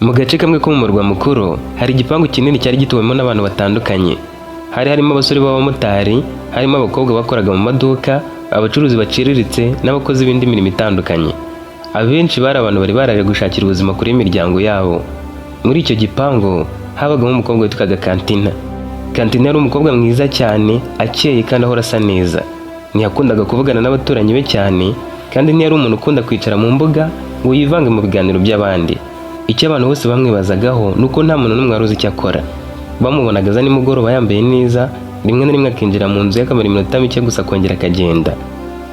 Mu gace kamwe ko mu murwa mukuru hari igipangu kinini cyari gituwemo n'abantu batandukanye. Hari harimo abasore b'abamotari, harimo abakobwa bakoraga mu maduka, abacuruzi baciriritse n'abakozi b'indi mirimo itandukanye. Abenshi bari abantu bari baraje gushakira ubuzima kure y'imiryango yabo. Muri icyo gipangu habagamo umukobwa witwaga Kantina. Kantina yari umukobwa mwiza cyane, akeye kandi ahora asa neza. Ntiyakundaga kuvugana n'abaturanyi be cyane, kandi ntiyari umuntu ukunda kwicara mu mbuga ngo yivange mu biganiro by'abandi. Icyo abantu bose bamwibazagaho ni uko nta muntu n'umwe wari uzi icyo akora. Bamubonaga aza nimugoroba yambaye neza, rimwe na rimwe akinjira mu nzu ye akamara iminota mike gusa akongera akagenda.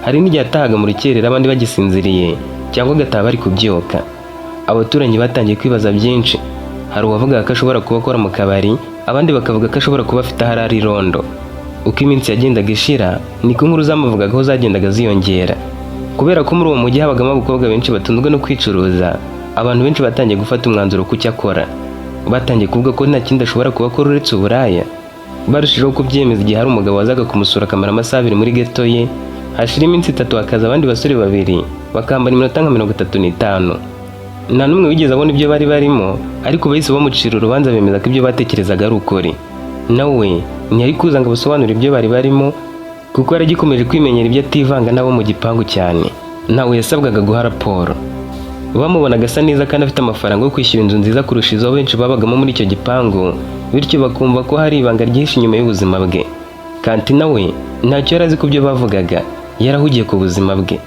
Hari n'igihe yatahaga mu rukerera abandi bagisinziriye, cyangwa agataha bari kubyuka. Abaturanyi batangiye kwibaza byinshi. Hari uwavugaga ko ashobora kuba akora mu kabari, abandi bakavuga ko ashobora kuba afite aho arara irondo. Uko iminsi yagendaga ishira, niko inkuru zamuvugagaho zagendaga ziyongera. Kubera ko muri uwo mujyi habagamo abakobwa benshi batunzwe no kwicuruza, abantu benshi batangiye gufata umwanzuro ku cyo akora. Batangiye kuvuga ko nta kindi ashobora kuba akora uretse uburaya. Barushijeho kubyemeza igihe hari umugabo wazaga kumusura akamara amasaha 2 muri geto ye, hashira iminsi 3 hakaza abandi basore babiri bakamara iminota nka 35. Nta n'umwe wigeze abona ibyo bari barimo, ariko bahise bamucira urubanza bemeza ko ibyo batekerezaga ari ukuri. Nawe ntiyari kuza ngo abasobanurire ibyo bari barimo, kuko yari agikomeje kwimenyera ibyo ativanga n'abo mu gipangu cyane. Ntawe yasabwaga guha raporo. Bamubonaga asa neza kandi afite amafaranga yo kwishyura inzu nziza kurusha izo benshi babagamo muri icyo gipangu, bityo bakumva ko hari ibanga ryinshi inyuma y'ubuzima bwe. Kantina we ntacyo yari azi ku byo bavugaga, yarahugiye ku buzima bwe.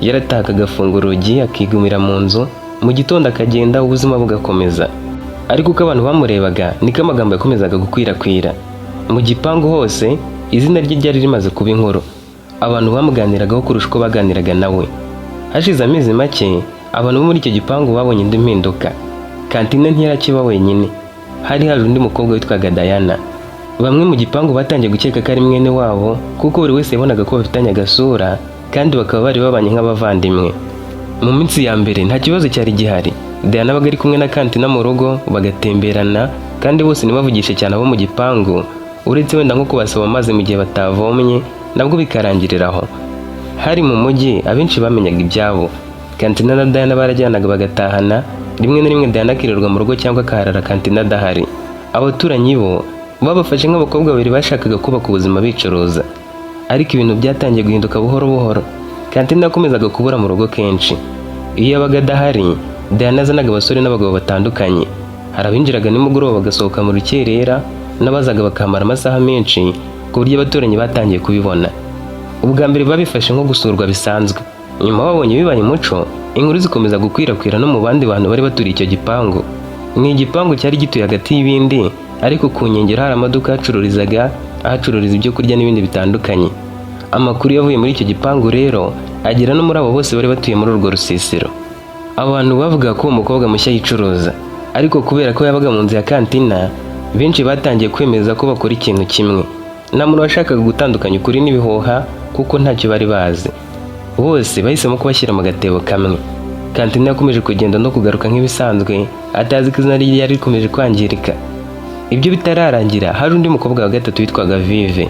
Yaratahaga agafunga urugi akigumira mu nzu, mu gitondo akagenda, ubuzima bugakomeza. Ariko uko abantu bamurebaga niko amagambo yakomezaga gukwirakwira. Mu gipangu hose izina rye ryari rimaze kuba inkuru. Abantu bamuganiragaho kurusha uko baganiraga nawe. Hashize amezi make, abantu bo muri icyo gipangu babonye indi mpinduka. Kantina ntiyari akiba wenyine, hari haje undi mukobwa witwaga Diana. Bamwe mu gipangu batangiye gukeka ko ari mwene wabo, kuko buri wese yabonaga ko bafitanye agasura kandi bakaba bari babanye nk'abavandimwe. Mu minsi ya mbere nta kibazo cyari gihari. Diana abaga ari kumwe na Kantina mu rugo, bagatemberana, kandi bose ntibavugishe cyane abo mu gipangu, uretse wenda nko kubasaba amazi mu gihe batavomye, nabwo bikarangirira aho. Hari mu mujyi, abenshi bamenyaga ibyabo. Kantina na Diana barajyanaga bagatahana, rimwe na rimwe Diana akirirwa mu rugo cyangwa akaharara Kantina adahari. Abaturanyi bo babafashe nk'abakobwa babiri bashakaga kubaka ubuzima bicuruza. Ariko ibintu byatangiye guhinduka buhoro buhoro. Kantina yakomezaga kubura mu rugo kenshi. Iyo yabaga adahari, Diana yazanaga abasore n'abagabo batandukanye. Hari abinjiraga nimugoroba bagasohoka mu rukerera, n'abazaga bakahamara amasaha menshi, ku buryo abaturanyi batangiye kubibona. Ubwa mbere babifashe nko gusurwa bisanzwe. Nyuma babonye bibaye umuco, inkuru zikomeza gukwirakwira no mu bandi bantu bari baturiye icyo gipangu. Ni igipangu cyari gituye hagati y'ibindi, ariko ku nkengero hari amaduka ahacururizaga, ahacururiza ibyo kurya n'ibindi bitandukanye. Amakuru yavuye muri icyo gipangu rero agera no muri abo bose bari batuye muri urwo rusisiro. Abantu bavugaga ko uwo mukobwa mushya yicuruza, ariko kubera ko yabaga mu nzu ya Kantina, benshi batangiye kwemeza ko bakora ikintu kimwe. Nta muntu washakaga gutandukanya ukuri n'ibihuha kuko ntacyo bari bazi. Bose bahisemo kubashyira mu gatebo kamwe. Kantina yakomeje kugenda no kugaruka nk'ibisanzwe, atazi ko izina rye ryari rikomeje kwangirika. Ibyo bitararangira, hari undi mukobwa wa gatatu witwaga Vive.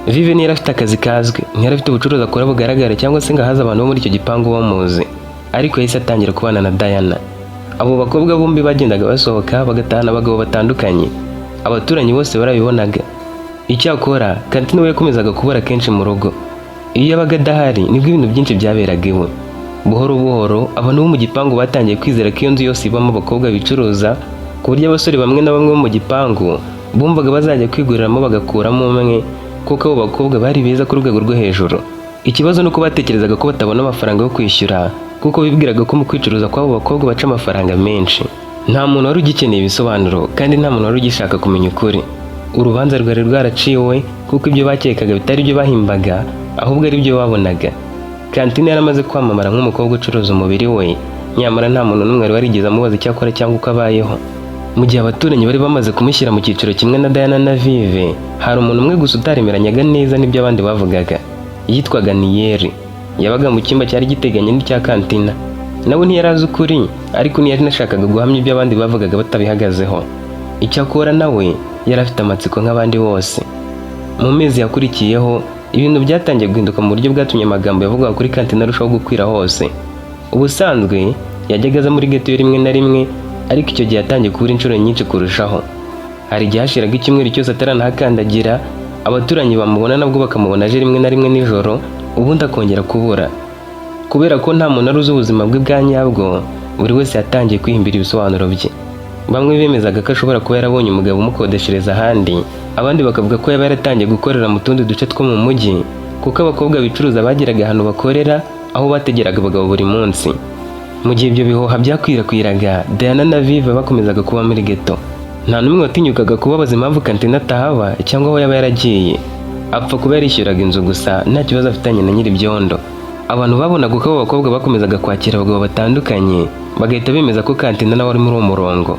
Vive ntiyari afite akazi kazwi, ntiyari afite ubucuruzi akora bugaragara cyangwa se ngo ahaze abantu bo muri icyo gipangu bamuzi. Ariko yahise atangira kubana na Diana. Abo bakobwa bombi bagendaga basohoka bagatahana abagabo batandukanye. Abaturanyi bose barabibonaga. Icyakora Kantina we yakomezaga kubura kenshi mu rugo. Iyo yabaga adahari nibwo ibintu byinshi byaberaga iwe. Buhoro buhoro abantu bo mu gipangu batangiye kwizera ko iyo nzu yose ibamo abakobwa bicuruza, ku buryo abasore bamwe na bamwe bo mu gipangu bumvaga bazajya kwiguriramo bagakuramo umwe, kuko abo bakobwa bari beza ku rwego rwo hejuru. Ikibazo ni uko batekerezaga ko batabona amafaranga yo kwishyura, kuko bibwiraga ko mu kwicuruza kw'abo bakobwa baca amafaranga menshi. Nta muntu wari ugikeneye ibisobanuro kandi nta muntu wari ugishaka kumenya ukuri. Urubanza rwari rwaraciwe, kuko ibyo bakekaga bitari ibyo bahimbaga, ahubwo ari byo babonaga. Kantine yaramaze kwamamara nk'umukobwa ucuruza umubiri we, nyamara nta muntu n'umwe wari warigeze amubaza icyo akora cyangwa uko abayeho. Mu gihe abaturanyi bari bamaze kumushyira mu cyiciro kimwe na Diana na Vive, hari umuntu umwe gusa utaremeranyaga neza n'ibyo abandi bavugaga. Yitwaga Niyeri. Yabaga mu cyumba cyari giteganye n'icya Kantina. Nawe ntiyari azi ukuri, ariko ntiyari anashakaga guhamya ibyo abandi bavugaga batabihagazeho. Icyakora nawe yari afite amatsiko nk'abandi bose. Mu mezi yakurikiyeho, ibintu byatangiye guhinduka mu buryo bwatumye amagambo yavugwaga kuri Kantina arushaho gukwira hose. Ubusanzwe yajyaga aza muri geto rimwe na rimwe. Ariko icyo gihe yatangiye kubura inshuro nyinshi kurushaho. Hari igihe hashiraga icyumweru cyose ataranahakandagira, abaturanyi bamubona nabwo bakamubona aje rimwe na rimwe nijoro, ubundi akongera kubura. Kubera ko nta muntu wari uzi ubuzima bwe bwa nyabwo, buri wese yatangiye kwihimbira ibisobanuro bye. Bamwe bemezaga ko ashobora kuba yarabonye umugabo umukodeshereza ahandi, abandi bakavuga ko yaba yaratangiye gukorera mu tundi duce two mu mujyi, kuko abakobwa bicuruza bageraga ahantu bakorera, aho bategeraga abagabo buri munsi. Mu gihe ibyo bihuha byakwirakwiraga, Diana na Vive bakomezaga kuba muri ghetto. Nta n'umwe watinyukaga kubabaza impamvu Kantina atahaba cyangwa aho yaba yaragiye. Apfa kuba yarishyuraga inzu gusa, nta kibazo afitanye na nyir'ibyondo. Abantu babonaga uko abo bakobwa bakomezaga kwakira abagabo batandukanye, bagahita bemeza ko Kantina nawe ari muri uwo murongo.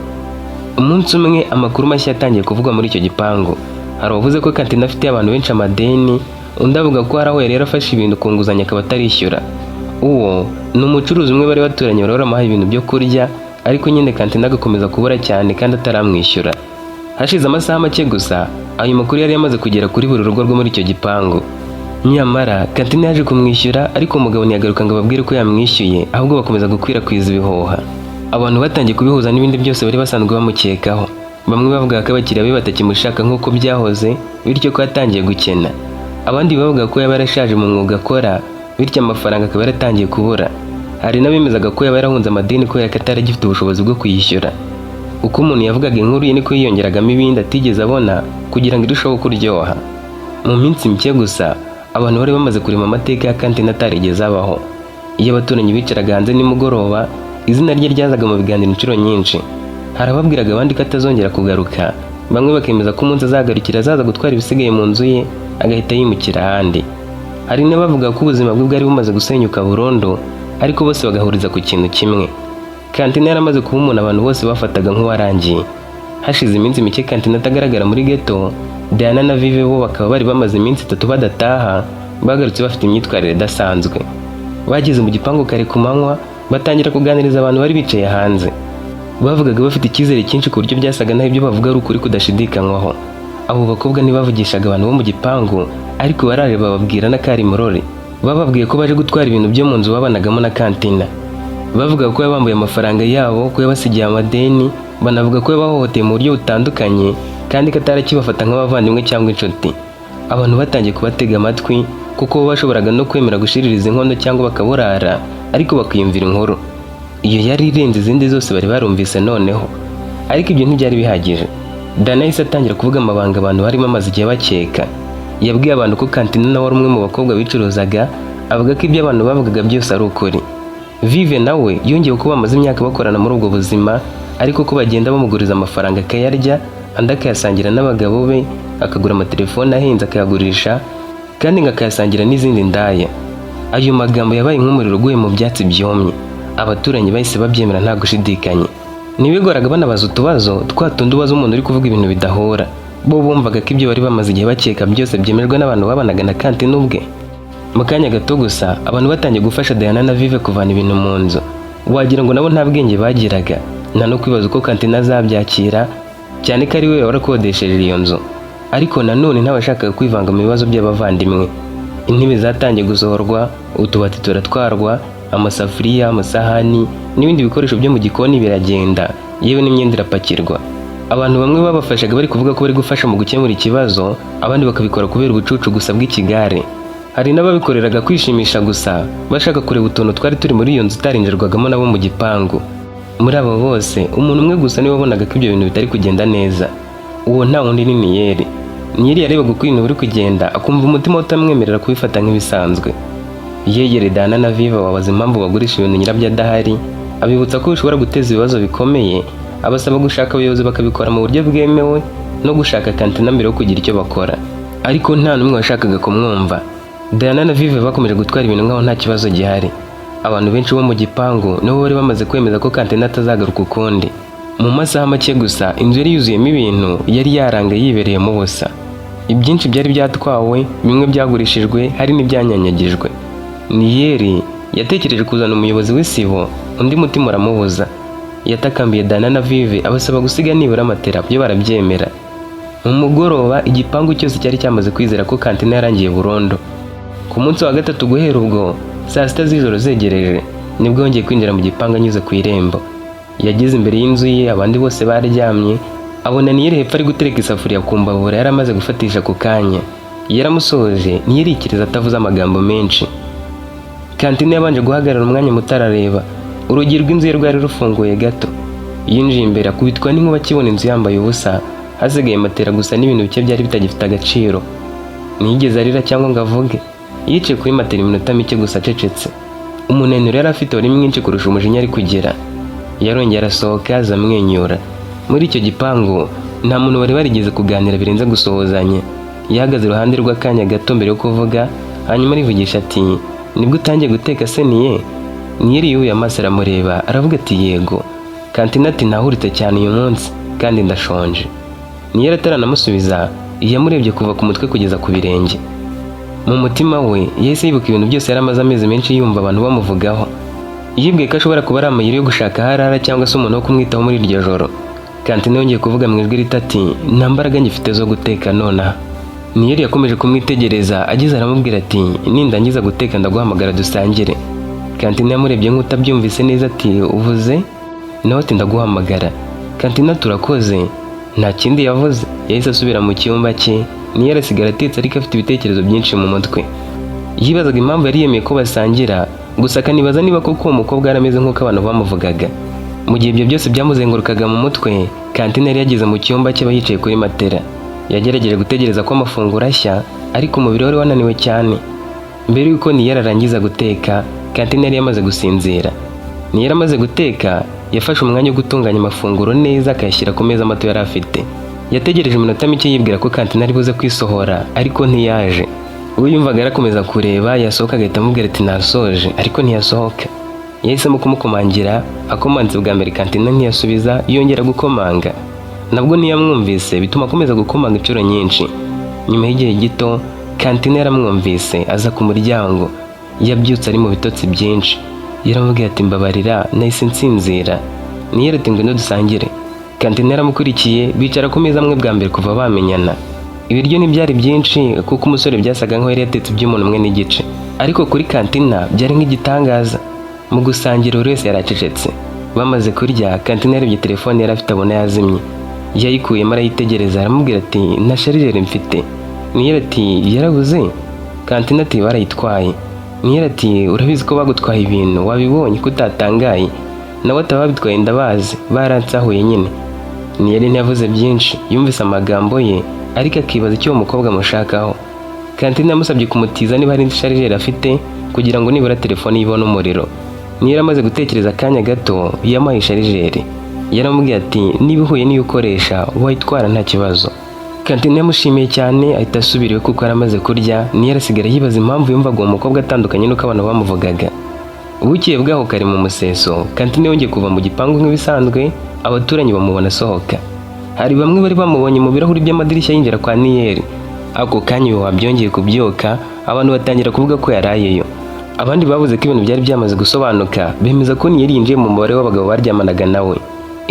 Umunsi umwe, amakuru mashya yatangiye kuvugwa muri icyo gipangu. Hari uwavuze ko Kantina afitiye abantu benshi amadeni, undi avuga ko hari aho yari yarafashe ibintu ku nguzanyo akaba atarishyura. Uwo ni umucuruzi umwe bari baturanye, bari baramuhaye ibintu byo kurya, ariko nyine Kantina agakomeza kubura cyane kandi ataramwishyura. Hashize amasaha make gusa, ayo makuru yari yamaze kugera kuri buri rugo rwo muri icyo gipangu. Nyamara Kantina yaje kumwishyura, ariko umugabo ntiyagaruka ngo ababwire ko yamwishyuye, ahubwo bakomeza gukwirakwiza ibihuha. Abantu batangiye kubihuza n'ibindi byose bari basanzwe bamukekaho. Bamwe bavugaga ko abakiriya be batakimushaka nk'uko byahoze, bityo ko yatangiye gukena. Abandi bavuga ko yaba yarashaje mu mwuga akora, bityo amafaranga akaba yaratangiye kubura. Hari n'abemezaga ko yaba yarahunze amadeni kubera ko atari agifite ubushobozi bwo kuyishyura. Uko umuntu yavugaga inkuru ye, niko yiyongeragamo ibindi atigeze abona kugira ngo irusheho kuryoha. Mu minsi mike gusa, abantu bari bamaze kurema amateka ya Kantina atarigeze abaho. Iyo abaturanyi bicaraga hanze nimugoroba, izina rye ryazaga mu biganiro inshuro nyinshi. Hari ababwiraga abandi ko atazongera kugaruka, bamwe bakemeza ko umunsi azagarukira azaza gutwara ibisigaye mu nzu ye, agahita yimukira ahandi. Hari n'abavuga ko ubuzima bwe bwari bumaze gusenyuka burundu, ariko bose bagahuriza ku kintu kimwe: Kantina yaramaze kuba umuntu abantu bose bafataga nk'uwarangiye. Hashize iminsi mike Kantina atagaragara muri ghetto, Diana na Vive bo bakaba bari bamaze iminsi 3 badataha, bagarutse bafite imyitwarire idasanzwe. Bageze mu gipangu kare ku manywa, batangira kuganiriza abantu bari bicaye hanze. Bavugaga bafite icyizere cyinshi, ku buryo byasaga naho ibyo bavuga ari ukuri kudashidikanywaho. Abo bakobwa ntibavugishaga abantu bo mu gipangu, ariko baraje bababwira n'akari murore. Bababwiye ko baje gutwara ibintu byo mu nzu babanagamo na Kantina. Bavuga ko yabambuye amafaranga yabo, ko yabasigiye amadeni, banavuga ko yabahohoteye mu buryo butandukanye, kandi ko atarakibafata nk'abavandimwe cyangwa inshuti. Abantu batangiye kubatega amatwi, kuko bo bashoboraga no kwemera gushiririza inkono cyangwa bakaburara, ariko bakiyumvira inkuru. Iyo yari irenze izindi zose bari barumvise noneho. Ariko ibyo ntibyari bihagije. Dana yahise atangira kuvuga amabanga abantu bari bamaze igihe bakeka. Yabwiye abantu ko Kantina nawe ari umwe mu bakobwa bicuruzaga, avuga ko ibyo abantu bavugaga byose ari ukuri. Vive nawe yongeye ko bamaze imyaka bakorana muri ubwo buzima, ariko ko bagenda bamuguriza amafaranga akayarya, andi akayasangira n'abagabo be, akagura amatelefone ahenze akayagurisha, kandi ngo akayasangira n'izindi ndaya. Ayo magambo yabaye nk'umuriro uguye mu byatsi byumye. Abaturanyi bahise babyemera nta gushidikanya. Ntibigoraga banabaza utubazo twa tundi ubaza umuntu uri kuvuga ibintu bidahura. Bo bumvaga ko ibyo bari bamaze igihe bakeka byose byemerwa n'abantu babanaga na Kantina ubwe. Mu kanya gato gusa, abantu batangiye gufasha Diana na Vive kuvana ibintu mu nzu. Wagira ngo nabo nta bwenge bagiraga, nta no kwibaza uko Kantina azabyakira, cyane ko ari we warakodesheje iyo nzu. Ariko nanone ntawashakaga kwivanga mu bibazo by'abavandimwe. Intebe zatangiye gusohorwa, utubati turatwarwa, amasafuriya, amasahani n'ibindi bikoresho byo mu gikoni biragenda, yewe n'imyenda irapakirwa. Abantu bamwe babafashaga bari kuvuga ko bari gufasha mu gukemura ikibazo, abandi bakabikora kubera ubucucu gusa bw'ikigare. Hari n'ababikoreraga kwishimisha gusa, bashaka kureba utuntu twari turi muri iyo nzu itarinjirwagamo nabo mu gipangu. Muri abo bose, umuntu umwe gusa niwe wabonaga ko ibyo bintu bitari kugenda neza. Uwo nta wundi ni Niyeri. Niyeri yarebaga uko ibintu biri kugenda, akumva umutima we utamwemerera kubifata nk'ibisanzwe. Yegere Dana na Viva, babaza impamvu bagurisha ibintu nyirabyo adahari, abibutsa ko bishobora guteza ibibazo bikomeye, abasaba gushaka abayobozi bakabikora mu buryo bwemewe no gushaka Kantina mbere yo kugira icyo bakora. Ariko nta n'umwe washakaga kumwumva. Diana na Vive bakomeje gutwara ibintu nk'aho nta kibazo gihari. Abantu benshi bo mu gipangu nibo bari bamaze kwemeza ko Kantina atazagaruka ukundi. Mu masaha make gusa, inzu yari yuzuyemo ibintu yari yarangaye yibereyemo ubusa. Ibyinshi byari byatwawe, bimwe byagurishijwe, hari n'ibyanyanyagijwe. Niyeri yatekereje kuzana umuyobozi w'isibo, undi mutima uramubuza. Yatakambiye Dana na Vive, abasaba gusiga nibura matera, byo barabyemera. Mu mugoroba, igipangu cyose cyari cyamaze kwizera ko Kantina yarangiye burundu. Ku munsi wa gatatu guhera ubwo, saa 6 z'ijoro zegereje, nibwo yongeye kwinjira mu gipangu anyuze ku irembo. Yageze imbere y'inzu ye, abandi bose baryamye, abona Niyeri hepfo ari gutereka isafuriya ku mbabura yari amaze gufatisha ako kanya. Yaramusoje, ntiyirikiriza atavuze amagambo menshi. Kantine yabanje guhagarara umwanya muto arareba. Urugi rw'inzu ye rwari rufunguye gato. Yinjiye imbere akubitwa n'inkuba akibona inzu yambaye ubusa, hasigaye matera gusa n'ibintu bike byari bitagifite agaciro. Ntiyigeze arira cyangwa ngo avuge. Yicaye kuri matera iminota mike gusa acecetse. Umunaniro yari afite wari mwinshi kurusha umujinya ari kugira. Yarongeye arasohoka aza amwenyura. Muri icyo gipangu nta muntu bari barigeze kuganira birenze gusuhuzanya. Yahagaze iruhande rw'akanya gato mbere yo kuvuga, hanyuma arivugisha ati: "Nibwo utangiye guteka se niye?" Niyeri yubuye amaso aramureba, aravuga ati: "Yego." Kantina ati: "Nahuritse cyane uyu munsi kandi ndashonje." Niyeri ataranamusubiza, yamurebye kuva ku mutwe kugeza ku birenge. Mu mutima we yahise yibuka ibintu byose yari amaze amezi menshi yumva abantu bamuvugaho. Yibwiye ko ashobora kuba ari amayeri yo gushaka aho arara cyangwa se umuntu wo kumwitaho muri iryo joro. Kantine yongeye kuvuga mu ijwi rito ati: "Nta mbaraga ngifite zo guteka nonaha." Niyeri yakomeje kumwitegereza, ageze aramubwira ati: "Nindangiza guteka ndaguhamagara dusangire." Kantine yamurebye nk'utabyumvise neza ati: "Uvuze?" Nawe ati: "Ndaguhamagara." Kantine "Turakoze." Nta kindi yavuze, yahise asubira mu cyumba cye. Niyeri asigara atetse ariko afite ibitekerezo byinshi mu mutwe. Yibazaga impamvu yari yemeye ko basangira gusa, akanibaza niba koko uwo mukobwa yari ameze nk'uko abantu bamuvugaga. Mu gihe ibyo byose byamuzengurukaga mu mutwe, Kantine yari yageze mu cyumba cye, aba yicaye kuri matera. Yagerageje gutegereza ko amafunguro ashya, ariko umubiri wari wananiwe cyane. Mbere y'uko Niyeri arangiza guteka, Kantine yari yamaze gusinzira. Niyeri amaze guteka, yafashe umwanya wo gutunganya amafunguro neza, akayashyira ku meza mato yari afite. Yategereje iminota mike yibwira ko Kantine ari buze kwisohora, ariko ntiyaje. Ubwo yumvaga arakomeza kureba, yasohoka agahita amubwira ati: "Nasoje," ariko ntiyasohoka. Yahisemo kumukomangira. Akomanze bwa mbere, Kantine ntiyasubiza. Yongera gukomanga, nabwo ntiyamwumvise, bituma akomeza gukomanga inshuro nyinshi. Nyuma y'igihe gito, Kantine yaramwumvise, aza ku muryango. Yabyutse ari mu bitotsi byinshi. Yaramubwiye ati: "Mbabarira, nahise nsinzira." Niyeri ati: "Ngwino dusangire." Kantine yaramukurikiye, bicara ku meza amwe bwa mbere kuva bamenyana. Ibiryo ntibyari byinshi kuko umusore byasaga nkaho yari yatetse iby'umuntu umwe n'igice, ariko kuri Kantina byari nk'igitangaza. Mu gusangira buri wese yaracecetse. Bamaze kurya, Kantina yarebye telefone yari afite, abona yazimye. Yayikuyemo arayitegereza, aramubwira ati: "Nta chargeur mfite." Niyeri ati: "Yarabuze?" Kantina ati: "Barayitwaye." Niyeri ati: "Urabizi ko bagutwaye ibintu, wabibonye ko utatangaye?" Nawe ati: "Ababitwaye ndabazi, baransahuye nyine." Niyeri ntiyavuze byinshi, yumvise amagambo ye ariko akibaza icyo uwo mukobwa amushakaho. Kantine yamusabye kumutiza niba hari indi chargeur afite kugira ngo nibura telefone ye ibone umuriro. Niyeri amaze gutekereza akanya gato, yamuhaye chargeur. Yaramubwiye ati: "Niba ihuye n'iyo ukoresha wayitwara nta kibazo." Kantine yamushimiye cyane, ahita asubira iwe kuko yari amaze kurya. Niyeri asigara yibaza impamvu yumvaga uwo mukobwa atandukanye n'uko abantu bamuvugaga. Bukeye bwaho kare mu museso, Kantine yongeye kuva mu gipangu nk'ibisanzwe, abaturanyi bamubona asohoka. Hari bamwe bari bamubonye mu birahuri by'amadirishya yinjira kwa Niyeri. Ako kanya ibihuha byongeye kubyuka, abantu batangira kuvuga ko yarayeyo. Abandi bavuze ko ibintu byari byamaze gusobanuka, bemeza ko Niyeri yinjiye mu mubare w'abagabo baryamanaga nawe.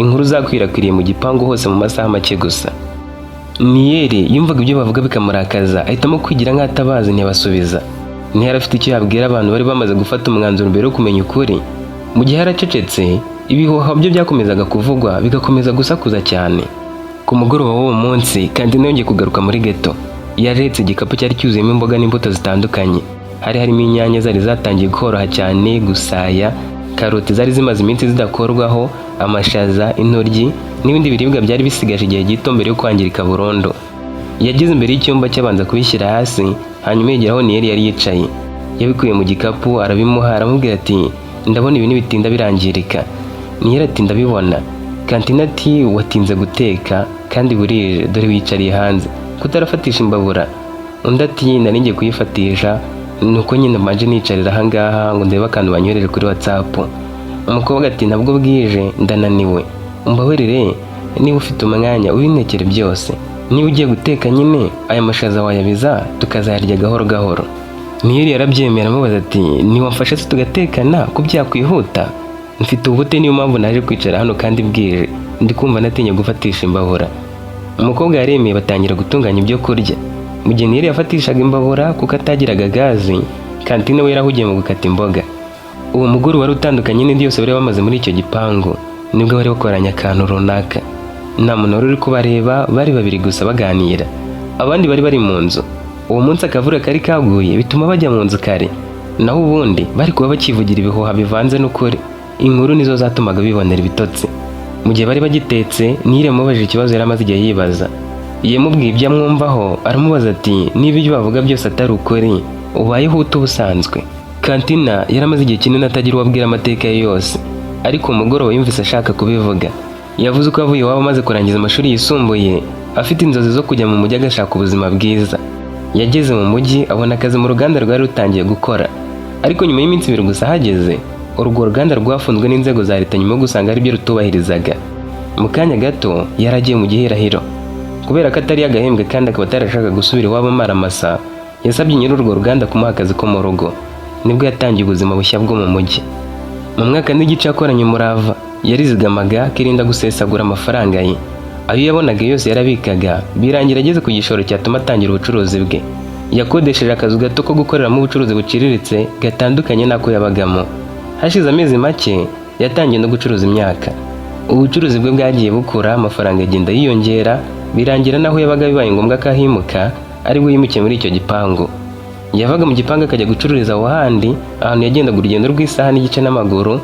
Inkuru zakwirakwiriye mu gipangu hose mu masaha make gusa. Niyeri yumvaga ibyo bavuga bikamurakaza, ahitamo kwigira nk'atabazi, ntiyabasubiza. Ntiyari afite icyo yabwira abantu bari bamaze gufata umwanzuro mbere yo kumenya ukuri. Mu gihe yaracecetse, ibihuha byo byakomezaga kuvugwa, bigakomeza gusakuza cyane. Ku mugoroba w'uwo munsi, Kantine yongeye kugaruka muri geto. Yaje ahetse igikapu cyari cyuzuyemo imboga n'imbuto zitandukanye. Hari harimo inyanya zari zatangiye koroha cyane gusaya, karoti zari zimaze iminsi zidakorwaho, amashaza, intoryi n'ibindi biribwa byari bisigaje igihe gito mbere yo kwangirika burundu. Yageze imbere y'icyumba cye, abanza kubishyira hasi, hanyuma yegera aho Niyeri yari yicaye. Yabikuye mu gikapu arabimuha, aramubwira ati: "Ndabona ibi nibitinda birangirika." Niyeri ati: "Ndabibona." Kantine ati: "Watinze guteka kandi burije, dore wicariye hanze kutarafatisha imbabura." Undi ati: "Nari ngiye kuyifatisha, nuko nyine mbanje nicarira ahangaha ngo ndebe akantu banyohereje kuri WhatsApp." Umukobwa ati: "Nabwo bwije, ndananiwe, umbabarire, niba ufite umwanya ubintekere byose. Niba ugiye guteka nyine, aya mashaza wayabiza tukazayarya gahoro gahoro." Niyeri yarabyemera, amubaza ati: "Ntiwamfasha se tugatekana ko byakwihuta? Mfite ubute, niyo mpamvu naje kwicara hano kandi bwije, ndi kumva natinye gufatisha imbabura." Umukobwa yaremeye, batangira gutunganya ibyo kurya. Mu gihe Niyeri yafatishaga imbabura kuko atagiraga gazi, Kantine we yarahugiye mu gukata imboga. Uwo mugore wari utandukanye n'indi yose bari bamaze muri icyo gipangu. Nibwo bari bakoranye akantu runaka, nta muntu wari uri kubareba, bari babiri gusa baganira, abandi bari bari mu nzu. Uwo munsi akavura kari kaguye bituma bajya mu nzu kare, naho ubundi bari kuba bakivugira ibihuha bivanze n'ukuri. Inkuru nizo zatumaga bibonera ibitotsi. Mu gihe bari bagitetse, Nile yamubajije ikibazo yari amaze igihe yibaza. Yamubwiye ibyo amwumvaho, aramubaza ati: "Niba ibyo bavuga byose atari ukuri, ubayeho ute ubusanzwe?" Kantina yari amaze igihe kinini atagira uwo abwira amateka ye yose, ariko umugoroba yumvise ashaka kubivuga. Yavuze ko avuye iwabo amaze kurangiza amashuri yisumbuye, afite inzozi zo kujya mu mujyi agashaka ubuzima bwiza. Yageze mu mujyi, abona akazi mu ruganda rwari rutangiye gukora, ariko nyuma y'iminsi 2 gusa ahageze, urwo ruganda rwafunzwe n'inzego za leta nyuma yo gusanga hari ibyo rutubahirizaga. Mu kanya gato yari agiye mu gihirahiro. Kubera ko atari yagahembwe kandi akaba atarashaka gusubira iwabo amaramasa, yasabye nyiri urwo ruganda kumuha akazi ko mu rugo. Nibwo yatangiye ubuzima bushya bwo mu mujyi. Mu mwaka n'igice yakoranye umurava, yarizigamaga, akirinda gusesagura amafaranga ye. Ayo yabonaga yose yarabikaga, birangira ageze ku gishoro cyatuma atangira ubucuruzi bwe. Yakodesheje akazu gato ko gukoreramo ubucuruzi buciriritse gatandukanye n'ako yabagamo. Hashize amezi make yatangiye no gucuruza imyaka. Ubucuruzi bwe bwagiye bukura, amafaranga agenda yiyongera, birangira n'aho yabaga bibaye ngombwa ko ahimuka, aribwo yimukiye muri icyo gipangu. Yavaga mu gipangu akajya gucururiza aho handi, ahantu yagendaga urugendo rw'isaha n'igice n'amaguru.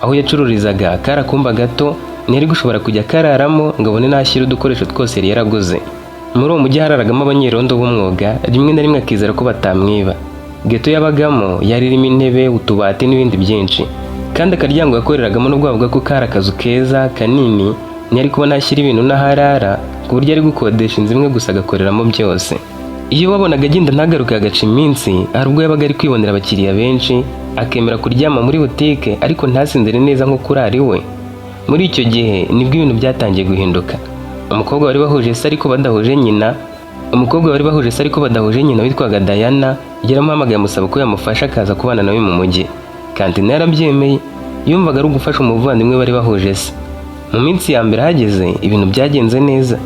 Aho yacururizaga kari akumba gato, ntiyari gushobora kujya akararamo ngo abone n'ashyira udukoresho twose yari yaraguze. Muri uwo mujyi hararagamo abanyerondo b'umwuga, rimwe na rimwe akizera ko batamwiba. Geto yabagamo yari irimo intebe, utubati n'ibindi byinshi, kandi akaryango yakoreragamo, nubwo bavuga ko kari akazu keza kanini, ntiyari kubona ashyira ibintu n'aho arara, ku buryo ari gukodesha inzu imwe gusa agakoreramo byose. Iyo wabonaga agenda ntagaruke agaca iminsi, hari ubwo yabaga ari kwibonera abakiriya benshi, akemera kuryama muri butike ariko ntasinzire neza nko kurara iwe. Muri icyo gihe nibwo ibintu byatangiye guhinduka. Umukobwa wari bahuje se ariko badahuje nyina witwaga Diana yaramuhamagaye, amusaba ko yamufasha akaza kubana nawe mu mujyi. Kantina yarabyemeye, yumvaga ari ugufasha umuvandimwe bari bahuje se. Mu minsi ya mbere ahageze, ibintu byagenze neza.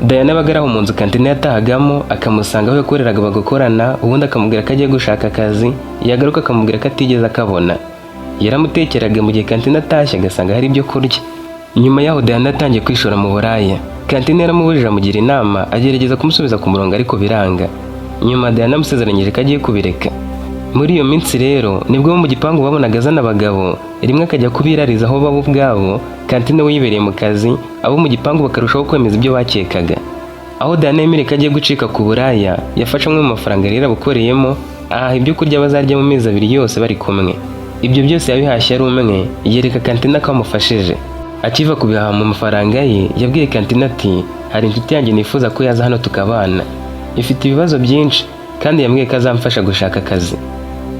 Diana yabaga ari aho mu nzu Kantina yatahagamo, akamusanga aho yakoreraga bagakorana, ubundi akamubwira ko agiye gushaka akazi, yagaruka akamubwira ko atigeze akabona. Yaramutekeraga, mu gihe Kantina atashye agasanga hari ibyo kurya. Nyuma yaho Diana yatangiye kwishora mu buraya. Kantina yaramubujije, amugira inama, agerageza kumusubiza ku murongo ariko biranga. Nyuma Diana amusezeranyije ko agiye kubireka. Muri iyo minsi rero nibwo bo mu gipangu babonaga azana abagabo, rimwe akajya kubirariza aho baba ubwabo, Kantina we yibereye mu kazi, abo mu gipangu bakarushaho kwemeza ibyo bakekaga. Aho Diana yemereye ko agiye gucika ku buraya, yafashe amwe mu mafaranga yari yarabukoreyemo, ahaha ibyo kurya bazarya mu mezi 2 yose bari kumwe. Ibyo byose yabihashye ari umwe, yereka Kantina ko amufashije. Akiva kubihaha mu mafaranga ye, yabwiye Kantina ati: "Hari inshuti yanjye nifuza ko yaza hano tukabana. Ifite ibibazo byinshi kandi yambwiye ko azamfasha gushaka akazi."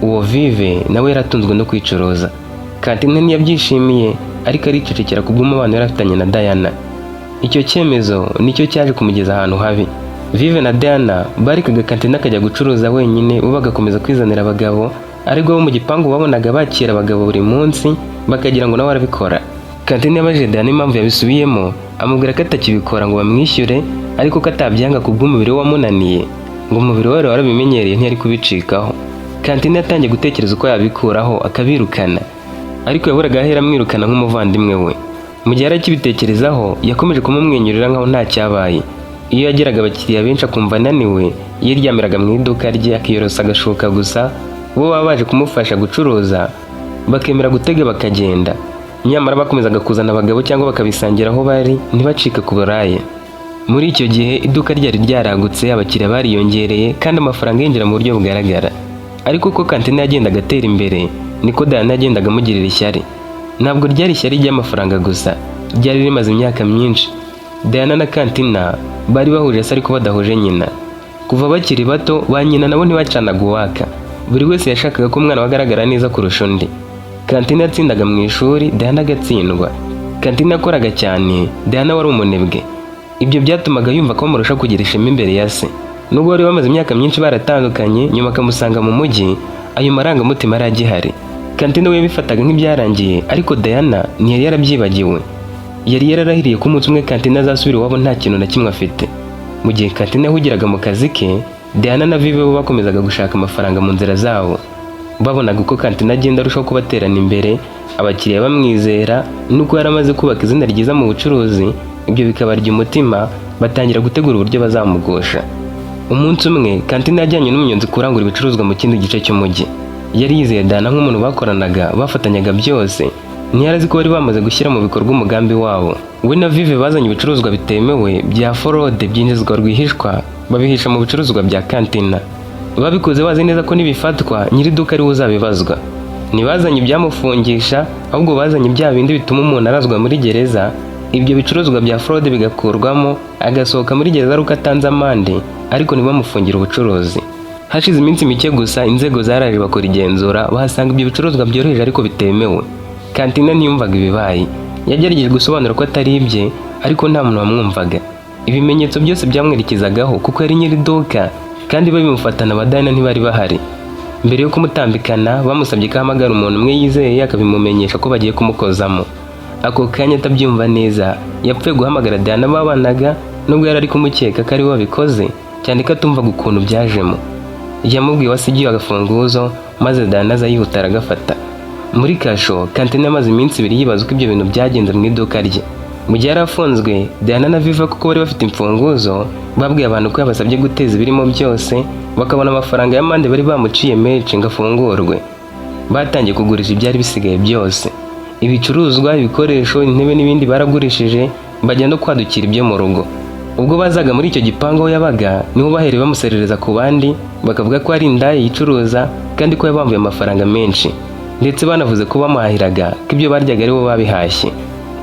Uwo Vive nawe yaratunzwe no kwicuruza. Kantina ntiyabyishimiye, ariko aricecekera kubw'umubano yari afitanye na Diana. Icyo cyemezo nicyo cyaje kumugeza ahantu habi. Vive na Diana barekaga Kantina akajya gucuruza wenyine, bo bagakomeza kwizanira abagabo, ariko bo mu gipangu babonaga bakira abagabo buri munsi bakagira ngo nawe arabikora. Kantina yabajije Diana impamvu yabisubiyemo, amubwira ko atakibikora ngo bamwishyure, ariko ko atabyanga kubw'umubiri we wamunaniye, ngo umubiri we wari warabimenyereye, ntiyari kubicikaho. Kantina yatangiye gutekereza uko yabikuraho akabirukana, ariko yaburaga ahera amwirukana nk'umuvandimwe we. Mu gihe yari akibitekerezaho, yakomeje kumumwenyurira nkaho nta cyabaye. Iyo yageraga abakiriya benshi akumva ananiwe, yiryamiraga mu iduka rye akiyorosa agashuka gusa, bo baba baje kumufasha gucuruza bakemera gutega bakagenda. Nyamara bakomezaga kuzana abagabo cyangwa bakabisangira aho bari, ntibacike ku buraya. Muri icyo gihe iduka ryari ryaragutse, abakiriya bariyongereye kandi amafaranga yinjira mu buryo bugaragara. Ariko uko Kantina yagendaga atera imbere, niko Diana yagendaga amugirira ishyari. Ntabwo ryari ishyari ry'amafaranga gusa, ryari rimaze imyaka myinshi. Diana na Kantina bari bahuje se ariko badahuje nyina. Kuva bakiri bato, ba nyina nabo ntibacanaga uwaka. Buri wese yashakaga ko umwana we agaragara neza kurusha undi. Kantina yatsindaga mu ishuri, Diana agatsindwa. Kantina yakoraga cyane, Diana wari umunebwe. Ibyo byatumaga yumva ko amurusha kugira ishema imbere ya se. Nubwo bari bamaze imyaka myinshi baratandukanye, nyuma akamusanga mu mujyi, ayo marangamutima yari agihari. Kantina we yabifataga nk'ibyarangiye, ariko Diana ntiyari yarabyibagiwe. Yari yararahiriye ko umunsi umwe Kantina azasubira iwabo nta kintu na kimwe afite. Mu gihe Kantina yahugiraga mu kazi ke, Diana na Vive bo bakomezaga gushaka amafaranga mu nzira zabo. Babonaga uko Kantina agenda arushaho kubaterana imbere, abakiriya bamwizera, nuko yari amaze kubaka izina ryiza mu bucuruzi, ibyo bikabarya umutima, batangira gutegura uburyo bazamugosha. Umunsi umwe Kantina yajyanye n'umunyonzi kurangura ibicuruzwa mu kindi gice cy'umujyi. Yari yizeye Dana nk'umuntu bakoranaga, bafatanyaga byose. Ntiyari azi ko bari bamaze gushyira mu bikorwa umugambi wabo. We na Vive bazanye ibicuruzwa bitemewe bya forode byinjizwa rwihishwa, babihisha mu bicuruzwa bya Kantina. Babikoze bazi neza ko nibifatwa nyiri iduka ariwe uzabibazwa. Ntibazanye ibyamufungisha, ahubwo bazanye bya bindi bituma umuntu arazwa muri gereza, ibyo bicuruzwa bya forode bigakurwamo, agasohoka muri gereza ari uko atanze amande, ariko ntibamufungire ubucuruzi. Hashize iminsi mike gusa inzego zaraje bakora igenzura, bahasanga ibyo bicuruzwa byoroheje ariko bitemewe. Kantina ntiyumvaga ibibaye. Yagerageje gusobanura ko atari ibye, ariko nta muntu wamwumvaga. Ibimenyetso byose byamwerekezagaho kuko yari nyiri iduka, kandi babimufatana abadayina ntibari bahari. Mbere yo kumutambikana bamusabye ko ahamagara umuntu umwe yizeye akabimumenyesha ko bagiye kumukozamo. Ako kanya atabyumva neza, yapfuye guhamagara Diana babanaga, nubwo yari ari kumukeka ko ari we wabikoze, cyane ko atumvaga ukuntu byajemo. Yamubwiye wasigiye agafunguzo, maze Diana aza yihuta aragafata. Muri kasho, Kantina yamaze iminsi 2 yibaza uko ibyo bintu byagenze mu iduka rye. Mu gihe yari afunzwe, Diana na Viva, kuko bari bafite imfunguzo, babwiye abantu ko yabasabye guteza ibirimo byose, bakabona amafaranga y'amande bari bamuciye menshi ngo afungurwe. Batangiye kugurisha ibyari bisigaye byose. Ibicuruzwa, ibikoresho, intebe n'ibindi baragurishije, bajya no kwadukira ibyo mu rugo. Ubwo bazaga muri icyo gipangu aho yabaga, niho bahereye bamuserereza ku bandi, bakavuga ko ari indaya yicuruza kandi ko yabambuye amafaranga menshi. Ndetse banavuze ko bamuhahiraga, ko ibyo baryaga ari bo babihashye.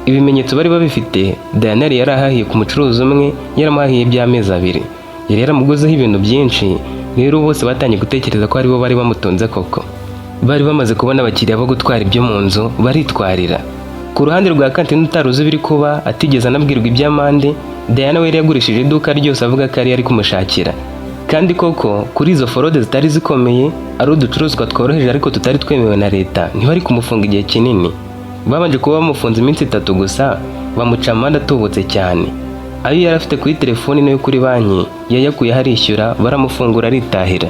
Ibimenyetso bari babifite. Diana yari yarahahiye ku mucuruzi umwe, yaramuhahiye by'amezi 2. Yari yaramuguzeho ibintu byinshi, rero bose batangiye gutekereza ko aribo bari bamutunze koko. Bari bamaze kubona abakiriya bo gutwara ibyo mu nzu, baritwarira. Ku ruhande rwa Kantine utari uzi ibiri kuba, atigeze anabwirwa iby'amande, Diana we yari yagurishije iduka ryose avuga ko ari kumushakira. Kandi koko kuri izo forode zitari zikomeye, ari uducuruzwa tworoheje ariko tutari twemewe na leta, ntibari kumufunga igihe kinini. Babanje kuba bamufunze iminsi 3 gusa, bamuca amande atubutse cyane. Ayo yari afite kuri telefoni n'ayo kuri banki yayakuyeho arishyura, baramufungura aritahira.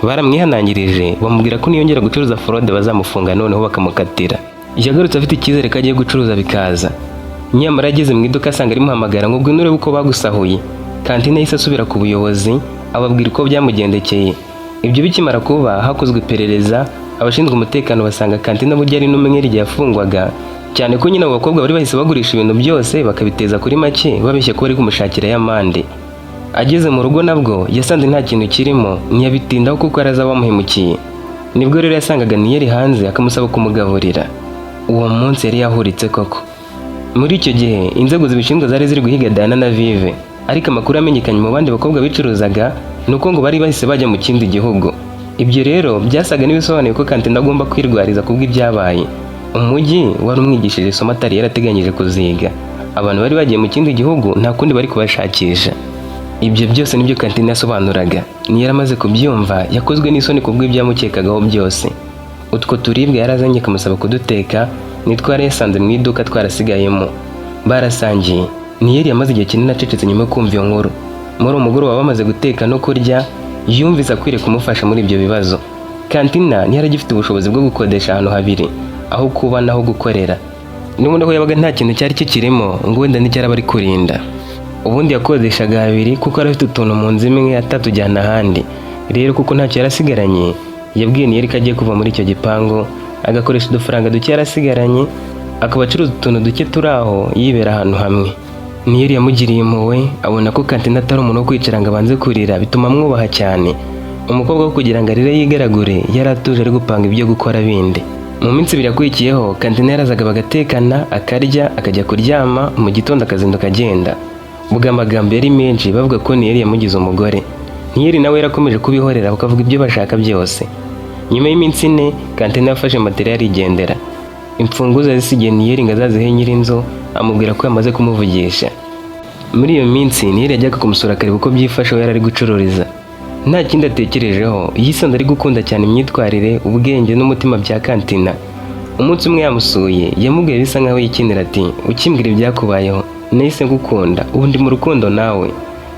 Baramwihanangirije bamubwira ko niyongera gucuruza forode bazamufunga noneho bakamukatira. Yagarutse afite icyizere ko agiye gucuruza bikaza. Nyamara ageze mu iduka asanga rimuhamagara ngo ngwino urebe uko bagusahuye. Kantine yahise asubira ku buyobozi, ababwira uko byamugendekeye. Ibyo bikimara kuba hakozwe iperereza, abashinzwe umutekano basanga Kantine burya ari n'umwere igihe yafungwaga, cyane ko nyine abo bakobwa bari bahise bagurisha ibintu byose bakabiteza kuri make, babeshya ko bari kumushakira y'amande. Ageze mu rugo nabwo yasanze nta kintu kirimo, ntiyabitindaho kuko araza bamuhemukiye. Nibwo rero yasangaga Niyeri hanze akamusaba kumugaburira. Uwo munsi yari yahuritse koko. Muri icyo gihe inzego zibishinzwe zari ziri guhiga Diana na Vive, ariko amakuru yamenyekanye mu bandi bakobwa bicuruzaga ni uko ngo bari bahise bajya mu kindi gihugu. Ibyo rero byasaga n'ibisobanuye ko Kantine agomba kwirwariza kubw'ibyabaye. Umujyi wari umwigishije isomo atari yarateganyije kuziga. Abantu bari bagiye mu kindi gihugu, nta kundi bari kubashakisha. Ibyo byose nibyo Kantine yasobanuraga. Niyo amaze kubyumva yakozwe n'isoni kubw'ibyamukekagaho byose. Utwo turibwa yarazanye akamusaba kuduteka nitwo yari yasanze mu iduka twarasigayemo. Barasangiye. Niyeri yamaze igihe kinini acecetse nyuma yo kumva iyo nkuru. Muri uwo mugoroba bamaze guteka no kurya, yumvise akwiriye kumufasha muri ibyo bibazo. Kantina ntiyari agifite ubushobozi bwo gukodesha ahantu habiri, aho kuba n'aho gukorera. N'ubundi aho yabaga nta kintu cyari kikirimo ngo wenda n'icyari ari kurinda. Ubundi yakodeshaga habiri kuko yari afite utuntu mu nzu imwe atatujyana ahandi. Rero kuko ntacyo yari asigaranye, yabwiye Niyeri ko agiye kuva muri icyo gipangu, agakoresha udufaranga duke yari asigaranye, akaba acuruza utuntu duke turi aho yibera ahantu hamwe. Niyeri yamugiriye impuhwe, abona ko Kantine atari umuntu wo kwicara ngo abanze kurira, bituma amwubaha cyane. Umukobwa wo kugira ngo arire yigaragure, yari atuje ari gupanga ibyo gukora bindi. Mu minsi 2 yakurikiyeho, Kantine yarazaga bagatekana, akarya, akajya kuryama, mu gitondo akazinduka agenda. Ubwo amagambo yari menshi bavuga ko Niyeri yamugize umugore. Niyeri nawe yarakomeje kubihorera bakavuga ibyo bashaka byose. Nyuma y'iminsi 4, Kantine yafashe matera arigendera. Imfunguzo yazisigiye Niyeri ngo azazihe nyir'inzu, amubwira ko yamaze kumuvugisha. Muri iyo minsi Niyeri yajyaga kumusura akareba uko byifashe aho yari ari gucururiza. Nta kindi atekerejeho, yisanze ari gukunda cyane imyitwarire, ubwenge n'umutima bya Kantina. Umunsi umwe yamusuye, yamubwiye bisa nkaho yikinira ati: "Ukimbwira ibyakubayeho nahise ngukunda, ubu ndi mu rukundo nawe,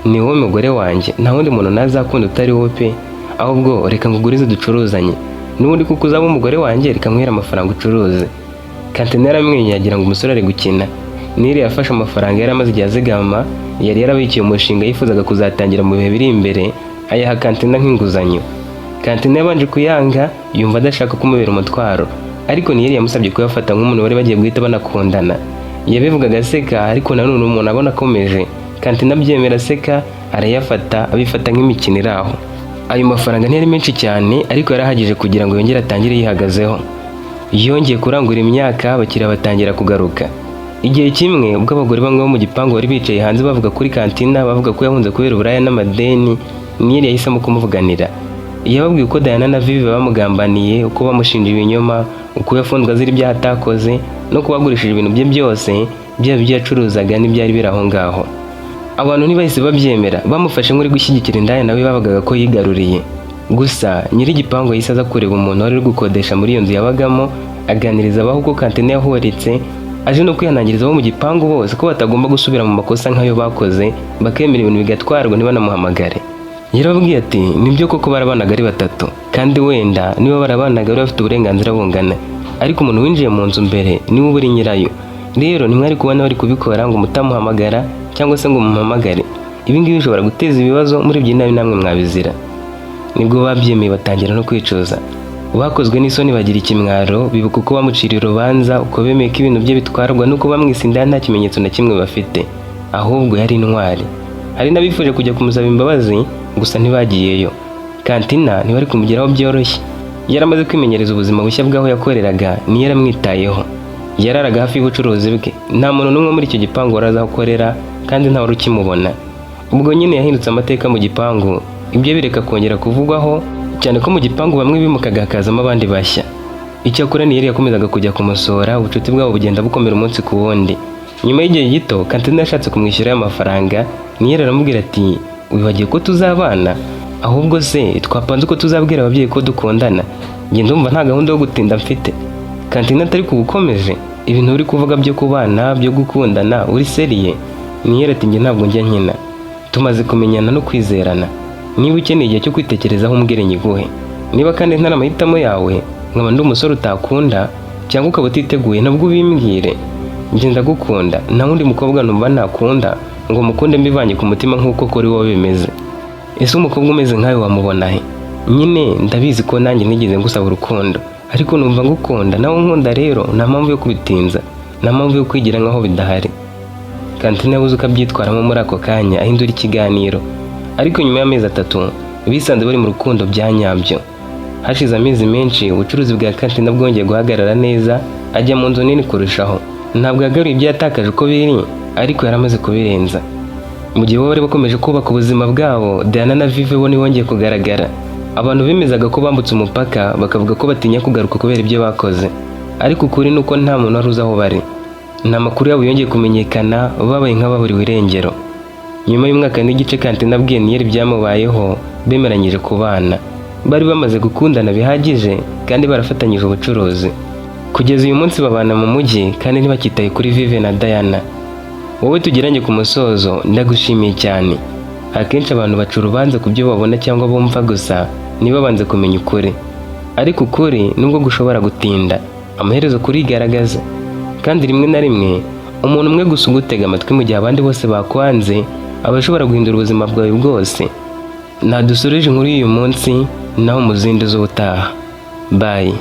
ni wowe mugore wanjye, nta wundi muntu nazakunda utari wowe pe, ahubwo reka ngugurize ducuruzanye." N'ubundi kuko uzaba umugore wanjye, reka nkwere amafaranga ucuruze." Kantina yaramwenyuye, agira ngo umusore ari gukina. Nili yafashe amafaranga yari amaze igihe azigama, yari yarabikiye umushinga yifuzaga kuzatangira mu bihe biri imbere, ayaha Kantina nk'inguzanyo. Kantina yabanje kuyanga, yumva adashaka kumubera umutwaro, ariko Niyeli yamusabye kuyafata nk'umuntu bari bagiye guhita banakundana. Yabivugaga aseka, ariko nanone umuntu abona akomeje. Kantina abyemera aseka, arayafata, abifata nk'imikino iri aho. Ayo mafaranga ntiyari menshi cyane, ariko yari ahagije kugira ngo yongere atangire yihagazeho. Yongeye kurangura imyaka, abakiriya batangira kugaruka. Igihe kimwe, ubwo abagore bamwe bo mu gipangu bari bicaye hanze bavuga kuri Kantina, bavuga ko yahunze kubera uburaya n'amadeni, Niyeli yahisemo kumuvuganira. Yababwiye uko Diana na Vivi bamugambaniye, uko bamushinja ibinyoma, uko yafunzwe azira ibyaha atakoze, no kuba agurishije ibintu bye byose, byaba ibyo yacuruzaga n'ibyari biri aho ngaho. Abantu ntibahise babyemera, bamufashe nk'uri gushyigikira indaya nawe bavugaga ko yigaruriye. Gusa nyir'igipangu yahise aza kureba umuntu wari uri gukodesha muri iyo nzu yabagamo, aganiriza abaho uko Kantina yahuritse, aje no kwihanangiriza abo mu gipangu bose ko batagomba gusubira mu makosa nk'ayo bakoze, bakemera ibintu bigatwarwa ntibanamuhamagare. Yarababwiye ati: "Nibyo koko barabanaga ari batatu, kandi wenda niba barabanaga bari bafite uburenganzira bungana, ariko umuntu winjiye mu nzu mbere niwe uba uri nyirayo. Rero ntimwari kubona bari kubikora ngo mutamuhamagara cyangwa se ngo mumuhamagare. Ibi ngibi bishobora guteza ibibazo muri ibyo, nabi namwe mwabizira." Nibwo babyemeye, batangira no kwicuza. Bakozwe n'isoni, bagira ikimwaro, bibuka uko bamuciriye urubanza, uko bemeye ko ibintu bye bitwarwa, n'uko bamwise indaya nta kimenyetso na kimwe bafite. Ahubwo yari intwari. Hari n'abifuje kujya kumusaba imbabazi, gusa ntibagiyeyo. Kantina ntibari kumugeraho byoroshye, yaramaze kwimenyereza ubuzima bushya bw'aho yakoreraga. Niyo yaramwitayeho, yararaga hafi y'ubucuruzi bwe. Nta muntu n'umwe muri icyo gipangu wari azi aho akorera, kandi nta wari ukimubona. Ubwo nyine yahindutse amateka mu gipangu, ibyo bireka kongera kuvugwaho cyane, ko mu gipangu bamwe bimukaga hakazamo abandi bashya. Icyakora Niyeli yakomezaga kujya kumusura, ubucuti bwabo bugenda bukomera umunsi ku wundi. Nyuma y'igihe gito, Kantina yashatse kumwishyura amafaranga. Niyeli aramubwira ati: "Wibagiwe ko tuzabana? Ahubwo se twapanze uko tuzabwira ababyeyi ko dukundana? Njye ndumva nta gahunda yo gutinda mfite." Kantina atari kubukomeje ibintu uri kuvuga byo kubana, byo gukundana, uri sérieux? Niyeli ati: "Njye ntabwo njya nkina, tumaze kumenyana no kwizerana. Niba ukeneye igihe cyo kwitekerezaho, umbwire nyiguhe. Niba kandi ntari amahitamo yawe, nkaba ndi umusore utakunda cyangwa ukaba utiteguye, nabwo ubimbwire. Njye ndagukunda, nta wundi mukobwa numva nakunda ngo mukunde mbivanye ku mutima nk'uko kuri wowe bimeze. Ese umukobwa umeze nkawe wamubona he? Nyine ndabizi ko nanjye nigeze ngusaba urukundo, ariko numva ngukunda nawe unkunda. Rero nta mpamvu yo kubitinza, nta mpamvu yo kwigira nkaho bidahari." Kantina yabuze uko abyitwaramo muri ako kanya, ahindura ikiganiro. Ariko nyuma y'amezi 3 bisanze bari mu rukundo bya nyabyo. Hashize amezi menshi, ubucuruzi bwa Kantina bwongeye guhagarara neza, ajya mu nzu nini kurushaho. Ntabwo yagaruye ibyo yatakaje uko biri, ariko yari amaze kubirenza. Mu gihe bo bari bakomeje kubaka ubuzima bwabo, Diana na Vive bo ntibongeye kugaragara. Abantu bemezaga ko bambutse umupaka, bakavuga ko batinya kugaruka kubera ibyo bakoze, ariko ukuri ni uko nta muntu wari uzi aho bari. Nta makuru yabo yongeye kumenyekana, babaye nk'ababuriwe irengero. Nyuma y'umwaka n'igice, Kantina abwiye Niyeli ibyamubayeho, bemeranyije kubana. Bari bamaze gukundana bihagije kandi barafatanyije ubucuruzi. Kugeza uyu munsi babana mu mujyi kandi ntibakitaye kuri Vive na Diana. Wowe tugeranye ku musozo, ndagushimiye cyane. Akenshi abantu baca urubanza ku byo babona cyangwa bumva gusa, ntibabanze kumenya ukuri. Ariko ukuri, nubwo gushobora gutinda, amaherezo kurigaragaza. Kandi rimwe na rimwe, umuntu umwe gusa ugutega amatwi mu gihe abandi bose bakwanze, aba ashobora guhindura ubuzima bwawe bwose. Nadusoreje inkuru y'uyu munsi, naho mu zindi z'ubutaha. Bye.